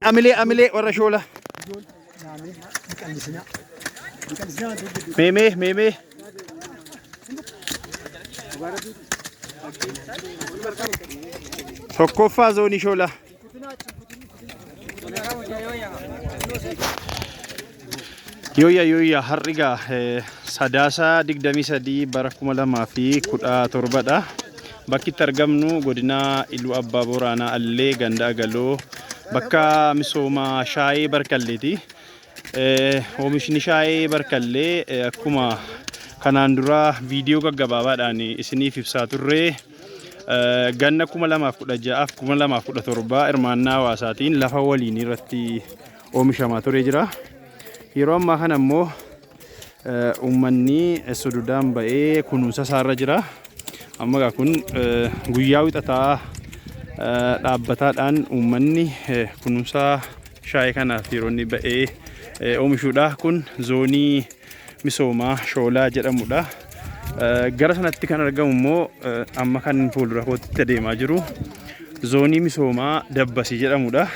Amilee amilee warra shoola. Meemee meemee. Tokkoffaa zoonii shoolaa. Yooyya yooyya har'i gaa Sadaasa 23 bara 2017 dha. Bakki itti argamnu godina Iluu Abbaa Booraanaa Allee ganda Agaloo bakka misooma shaayee Barkalleeti. Oomishni shaayee Barkallee akkuma kanaan dura viidiyoo gaggabaabaadhaan isiniif ibsaa turre ganna 2016 fi 2017 hirmaannaa hawaasaatiin lafa waliin irratti oomishamaa ture jira. Yeroo ammaa kana immoo uummanni sududaan ba'ee kunuunsa isaarra jira. Amma egaa kun guyyaa wixataa dhaabbataadhaan uummanni kunuunsa shaayii kanaaf yeroo inni ba'ee oomishuudha. Kun zoonii misoomaa Shoolaa jedhamudha. Gara sanatti kan argamu immoo amma kan fuuldura kootti adeemaa jiru zoonii misoomaa Dabbasii jedhamudha.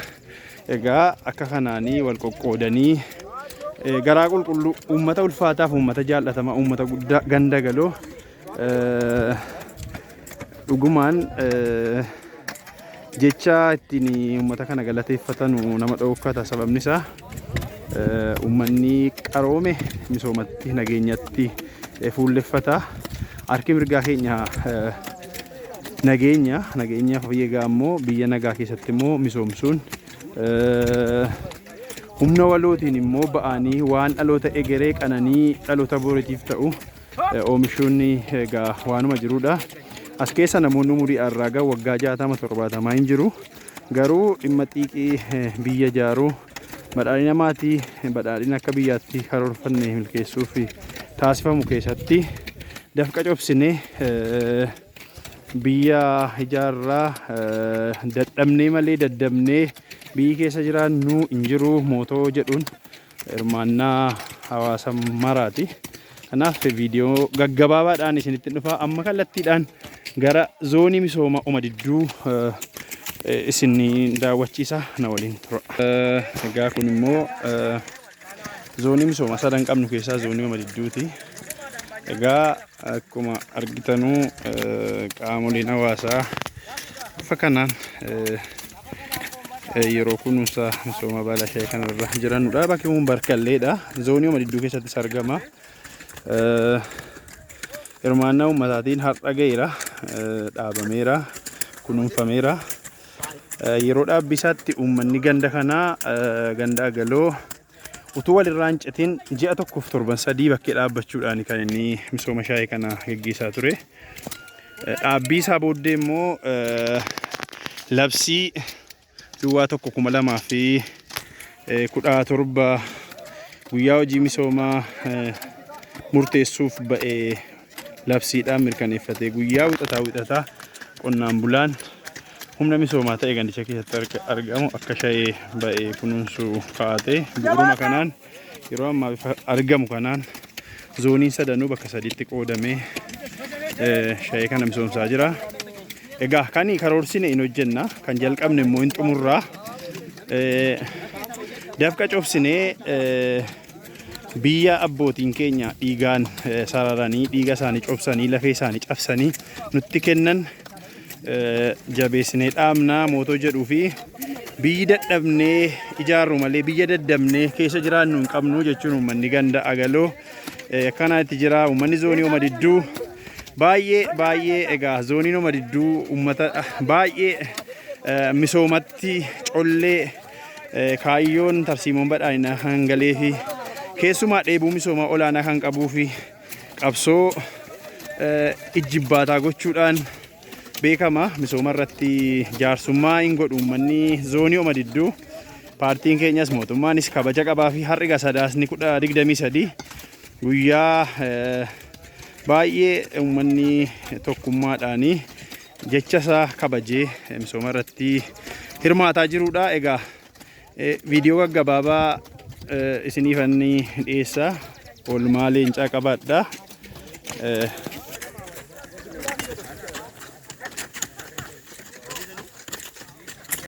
Egaa akka kanaanii wal qoqqoodanii garaa qulqulluu uummata ulfaataaf uummata jaallatamaa uummata guddaa ganda galoo dhugumaan jecha ittiin uummata kana galateeffatanu nama dhoofkata sababni isaa uummanni qaroome misoomatti nageenyatti fuulleffata harki mirgaa keenya nageenya nageenya egaa immoo biyya nagaa keessatti immoo misoomsuun humna walootiin immoo ba'anii waan dhaloota egeree qananii dhaloota boriitiif ta'u oomishuun egaa waanuma jirudha. As keessa namoonni umurii har'aa waggaa 60 70 hin jiru. Garuu dhimma xiiqii biyya ijaaruu badhaadhina maatii badhaadhina akka biyyaatti karoorfanne milkeessuuf taasifamu keessatti dafqa cobsinee biyya ijaarraa dadhabnee malee daddabnee biyyi keessa jiraannu hin jiru mootoo jedhuun hirmaannaa hawaasa maraati. Kanaaf viidiyoo gaggabaabaadhaan isinitti dhufa. Amma kallattiidhaan gara zoonii misooma Omadidduu isin daawwachiisa na waliin tura. Egaa kun immoo zoonii misooma sadan qabnu keessaa zoonii Omadidduuti. Egaa akkuma argitanuu qaamoleen hawaasaa bifa kanaan yeroo kunuunsa misooma baala shaayii kanarra jiranudha. Bakki kun Barkalleedha. Zoonii Omadidduu keessattis argama. Hirmaannaa uummataatiin har'a ga'eera. Dhaabameera. Kunuunfameera. Yeroo dhaabbii isaatti uummanni ganda kanaa ganda Agaloo utuu walirraa hin citin ji'a tokkoof torban sadii bakkee dhaabbachuudhaan kan inni misooma shaayii kana geggeessaa ture. Dhaabbii isaa booddee immoo labsii duwwaa 1 2017 guyyaa hojii misoomaa murteessuuf ba'e labsiidhaan mirkaneeffatee guyyaa wixataa wixataa qonnaan bulaan humna misoomaa ta'e gandicha keessatti argamu akka shayee ba'e kunuunsu kaa'ate. Bu'uuruma kanaan yeroo ammaa bifa argamu kanaan zooniin sadanuu bakka sadiitti qoodamee shayee kana misoomsaa jira. Egaa kan karoorsine hin hojjenna, kan jalqabne immoo hin xumurra. Dafqa cobsinee biyya abbootiin keenya dhiigaan sararanii dhiiga isaanii cobsanii lafee isaanii cabsanii nutti kennan jabeessinee dhaabnaa mootoo jedhuu fi biyyi dadhabnee ijaarru malee biyya daddabnee keessa jiraannu hin qabnu jechuun uummanni ganda Agaloo akkanaa itti jira. Uummanni zoonii Omadidduu baay'ee baay'ee egaa zooniin Omadidduu uummata baay'ee misoomatti collee kaayyoon tarsiimoon badhaadhinaa kan galee fi keessumaa dheebuu misoomaa olaanaa kan qabuu fi qabsoo ijjibbaataa gochuudhaan beekama. Misooma irratti jaarsummaa hin godhu uummanni zoonii Omadidduu. Paartiin keenyas mootummaanis kabaja qabaa fi har'i egaa Sadaasni 23 guyyaa baay'ee uummanni tokkummaadhaan jecha isaa kabajee misooma irratti hirmaataa jirudha. Egaa viidiyoo gaggabaabaa isiniifan dhiyeessa. Oolmaa leencaa qabaadha.